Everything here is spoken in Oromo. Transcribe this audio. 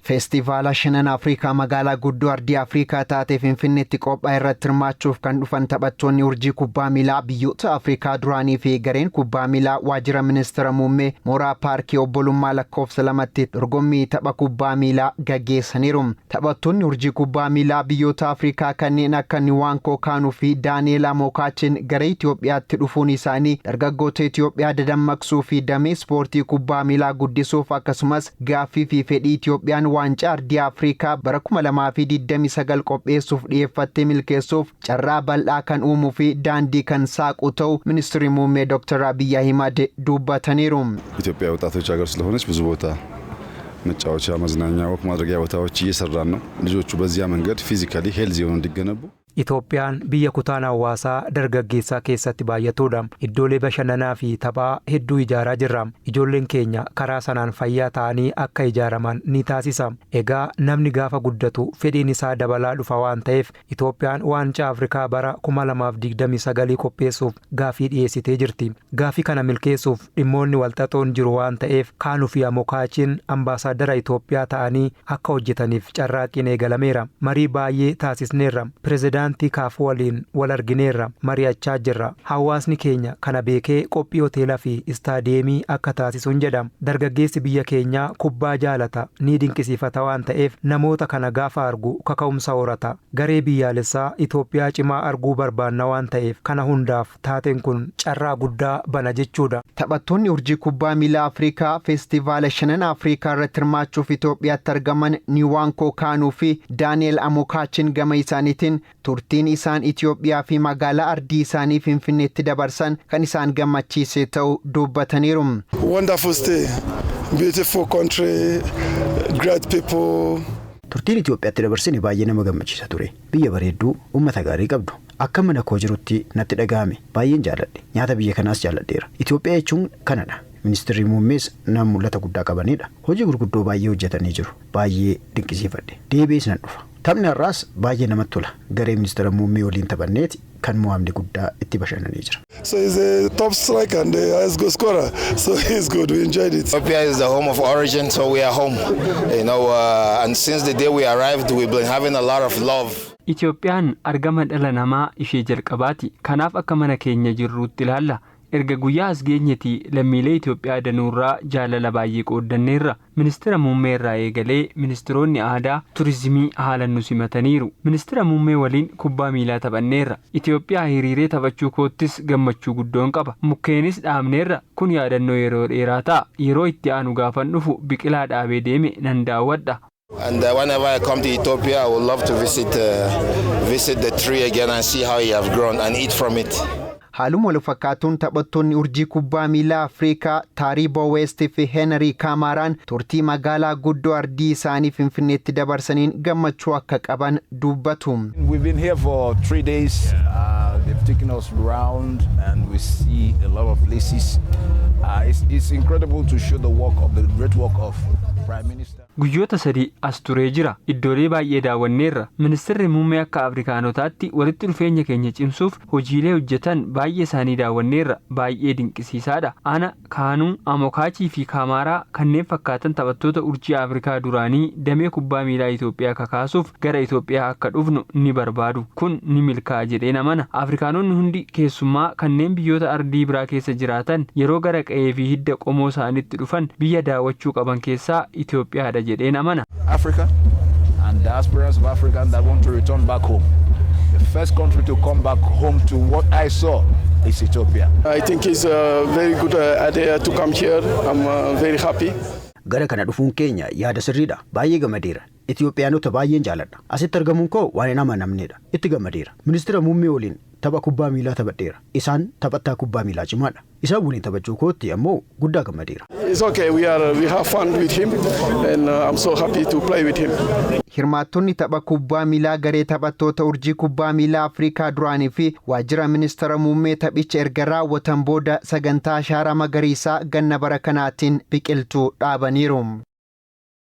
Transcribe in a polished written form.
Feestivaala shanan Afrikaa magaalaa guddoo ardii Afrikaa taatee Finfinneetti qophaa'e irratti hirmaachuuf kan dhufan taphattoonni urjii kubbaa miilaa biyyoota Afrikaa duraanii fi gareen kubbaa miilaa waajjira ministeera muummee mooraa paarkii obbolummaa lakkoofsa lamatti dorgommii tapha kubbaa miilaa gaggeessaniiru. Taphattoonni urjii kubbaa miilaa biyyoota Afrikaa kanneen akka Niwaankoo Kaanuu fi Daani'eel Amookaachiin gara Itoophiyaatti dhufuun isaanii dargaggoota Itoophiyaa dadammaqsuu fi damee ispoortii kubbaa miilaa guddisuuf, akkasumas gaaffii fi fedhii Itoophiyaan waancaa ardii Afrikaa bara 2029 qopheessuuf dhiyeeffattee milkeessuuf carraa bal'aa kan uumuu fi daandii kan saaqu ta'u ministeerri muummee Dr. Abiyyi Ahimad dubbataniiru. ኢትዮጵያ ወጣቶች ሀገር ስለሆነች ብዙ ቦታ መጫወቻ፣ መዝናኛ፣ walk ማድረጊያ ቦታዎች እየሰራን ነው። ልጆቹ በዚያ መንገድ physically healthy ሆነው እንዲገነቡ። Itoophiyaan biyya kutaan hawaasaa dargaggeessaa keessatti baay'atudha. Iddoolee bashannanaa fi taphaa hedduu ijaaraa jirra. Ijoolleen keenya karaa sanaan fayyaa ta'anii akka ijaaraman ni taasisa. Egaa namni gaafa guddatu fedhiin isaa dabalaa dhufa waan ta'eef, Itoophiyaan waancaa Afrikaa bara 2029 qopheessuuf gaafii dhiyeessitee jirti. Gaafii kana milkeessuuf dhimmoonni walxaxoon jiru waan ta'eef, Kaanuu fi Amokaachiin ambaasaadara Itoophiyaa ta'anii akka hojjetaniif carraaqqiin eegalameera. Marii baay'ee taasisneerra. Pirezidaantii kaaf waliin wal argineerra, mari'achaa jirra. Hawaasni keenya kana beekee qophii hoteelaa fi istaadiyeemii akka taasisuun jedha. Dargaggeessi biyya keenyaa kubbaa jaalata, ni dinqisiifata waan ta'eef, namoota kana gaafa argu kaka'umsa horata. Garee biyyaalessaa Itoophiyaa cimaa arguu barbaanna waan ta'eef, kana hundaaf taateen kun carraa guddaa bana jechuudha. Taphattoonni urjii kubbaa miilaa Afrikaa feestivaala shanan Afrikaa irratti hirmaachuuf Itoophiyaatti argaman Niwaankoo Kaanuu fi Daani'el Amokaachiin gama isaaniitiin turtiin isaan Itoophiyaa fi magaalaa ardii isaanii Finfinneetti dabarsan kan isaan gammachiise ta'uu dubbataniiru. Wonderful stay, beautiful country, great people. Turtiin Itoophiyaatti dabarsine baay'ee nama gammachiisa ture. Biyya bareedduu, uummata gaarii qabdu. Akka mana koo jirutti natti dhaga'ame. Baay'een jaalladhe. Nyaata biyya kanaas jaalladheera. Itoophiyaa jechuun kanadha. Ministeerri muummees nama mul'ata guddaa qabanidha. Hojii gurguddoo baay'ee hojjetanii jiru. Baay'ee dinqisiifadhe. Deebi'ees nan dhufa. Taphni har'aas baay'ee namatti tola. Garee ministeera muummee waliin taphanneeti kan mo'amni guddaa itti bashannanee jira. So he's a top striker and the highest goal scorer. So he's good. We enjoyed it. Ethiopia is the home of origin, so we are home. And since the day we arrived, we've been having a lot of love. Itoophiyaan argama dhala namaa ishee jalqabaati. Kanaaf akka mana keenya jirruutti ilaalla. Erga guyyaa as geenyeeti lammiilee Itoophiyaa danuurraa jaalala baay'ee qooddanneerra. Ministeera muummee irraa eegalee ministeeronni aadaa, turizimii haalan nu simataniiru. Ministeera muummee waliin kubbaa miilaa taphanneerra. Itoophiyaa hiriiree taphachuu koottis gammachuu guddoon qaba. Mukkeenis dhaabneerra. Kun yaadannoo yeroo dheeraa ta'a. Yeroo itti aanu gaafan dhufu biqilaa dhaabee deeme nan daawwadha. And whenever I come to Ethiopia, I would love to visit the tree again and see how it have grown and eat from it. Haaluma wal fakkaatuun taphattoonni urjii kubbaa miilaa Afrikaa Taariiboo Weest fi Heenrii Kaamaaraan turtii magaalaa guddoo ardii isaanii Finfinneetti dabarsaniin gammachuu akka qaban dubbatu. We've been here for 3 days. They've taken us round and we see a lot of places. It's incredible to show the work of the great work of Prime Minister. Guyyoota 3 as turee jira. Iddoolee baay'ee daawwanneerra. Ministeerri muummee akka Afrikaanotaatti walitti dhufeenya keenya cimsuuf hojiilee hojjetan baay'ee isaanii daawwanneerra. Baay'ee dinqisiisaadha. Ana, Kaanuu, Amokaachii fi Kaamaaraa kanneen fakkaatan taphattoota urjii Afrikaa duraanii damee kubbaa miilaa Itoophiyaa kakaasuuf gara Itoophiyaa akka dhufnu ni barbaadu. Kun ni milkaa'a jedheen amana. Afrikaanonni hundi, keessumaa kanneen biyyoota ardii biraa keessa jiraatan, yeroo gara qe'ee fi hidda qomoo isaaniitti dhufan biyya daawwachuu qaban keessaa Itoophiyaadha jedheen amana. Africa and diasporas of Africans that want to return back home. The first country to come back home to what I saw is Ethiopia. I think it's a very good idea to come here. I'm very happy. Gara kana dhufuun keenya yaada sirriidha. Baay'ee gammadeera. Itoophiyaanota baay'een jaaladha. Asitti argamuun koo waan hin amanamnedha. Itti gammadeera. Ministeera muummee waliin tapha kubbaa miilaa taphadheera. Isaan taphattaa kubbaa miilaa cimaadha. Isaan waliin taphachuu kootti ammoo guddaa gammadeera. It's okay. We have fun with him, and I'm so happy to play with him. Hirmaattonni tapha kubbaa miilaa garee taphattoota urjii kubbaa miilaa Afrikaa duraanii fi waajjira ministeera muummee taphicha erga raawwatan booda sagantaa ashaaraa magariisaa ganna bara kanaatiin biqiltuu dhaabaniiru.